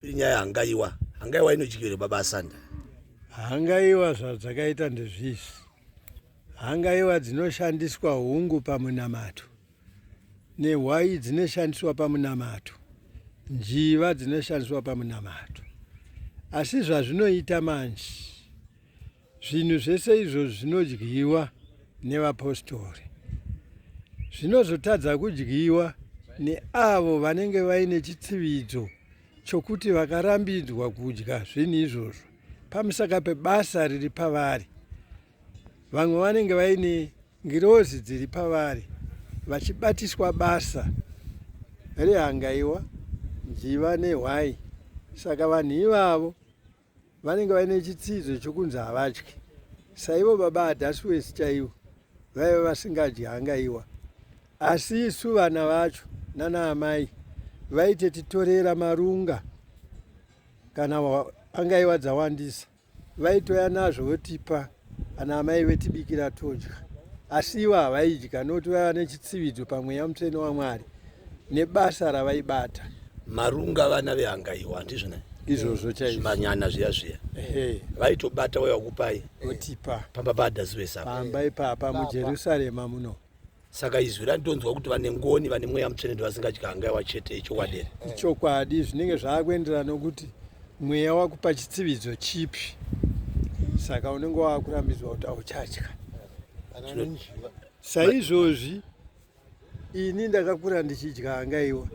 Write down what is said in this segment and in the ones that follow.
Iri nyaya hangaiwa. Hangaiwa inodyiwa here baba Asanda? Hangaiwa zvadzakaita ndezvizvi. Hangaiwa dzinoshandiswa hungu pamunamato. Nehwai dzinoshandiswa pamunamato. Njiva dzinoshandiswa pamunamato. Asi zvazvinoita manje Zvinhu zvese izvozvi zvinodyiwa nevapostori zvinozotadza kudyiwa neavo vanenge vaine chitsividzo chokuti vakarambidzwa kudya zvinhu izvozvo pamusaka pebasa riri pavari. Vamwe vanenge vaine ngirozi dziri pavari vachibatiswa basa rehangaiwa, njiva nehwai. Saka vanhu ivavo vanenge vaine chitsidzo chokunzi havatyi saivo baba Adhasiwesi chaivo vaiva vasingadyi hangaiwa asi isu vana vacho nana amai vaitetitorera marunga kana hangaiwa dzawandisa vaitoya nazvo votipa ana amai vetibikira todya asi ivo havaidya nokuti vaiva nechitsividzo pamweya mutsvene wamwari nebasa ravaibata. Marunga vana vehangaiwa handizvo ne? Izvozvo chaizvo. Zvimanyana zviya zviya. Ehe. Vaitobata vauya kukupai. Votipa. Pamba paAdhasiwesi apa. Pamba ipapa muJerusarema muno. Saka izwi randonzwa kuti vane ngoni vane mweya mutsvene ndovasingadyi hangaiwa chete ichokwadi here? Ichokwadi zvinenge zvaakuenderana nokuti mweya wakupa chitsividzo chipi saka unenge waakurambidzwa kuti auchadya. Saizvozvi Ini ndakakura ndichidya hangaiwa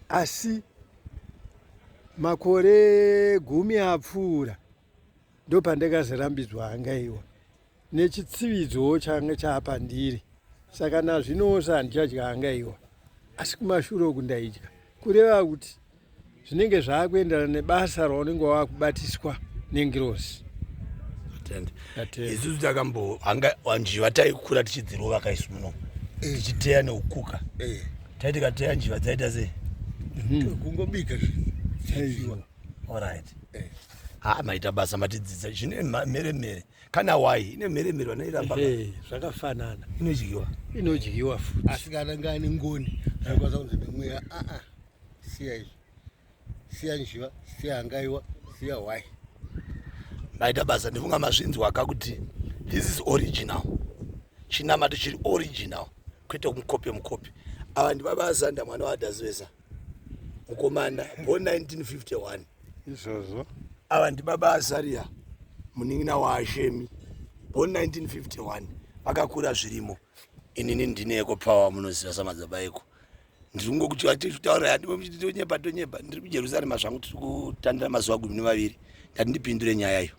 asi makore gumi apfuura ndopandakazorambidzwa hangaiwa nechitsividzowo changa chaapandiri saka nazvinowo handichadya hangaiwa asi kumashure uku ndaidya kureva kuti zvinenge zvaakuenderana nebasa raunenge wakubatiswa nengirozi. Isusu takambo anga njiva taikura tichidzirova kaisu muno eh. tichiteya neukuka eh. taiti kateya njiva dzaita sei mhm. kungobika zvinhu orit eh. ha maita basa matidzidza zvine mheremhere kana wai ine mheremhere vanoiramba zvakafanana inodyiwa inodyiwa futi asi kana ngani ngoni anokwanisa kunzi nemweya aa siya izvi siya njiva siya hangaiwa siya hwai maita basa ndifunga mazvinzwaka kuti this is original chinamato chiri original kwete mukope mukope ava ndibaba azanda mwana waadhazivesa mukomana born 1951 izvozvo ava ndibaba azaria munin'ina waashemi born 1951 vakakura zvirimo inini ndineko power munoziva samadzaba eko ndiri kungokutaura tonyepa tonyepa ndiri kujerusarema zvangu tiri kutandira mazuva 12 ndati ndipindure nyaya iyo.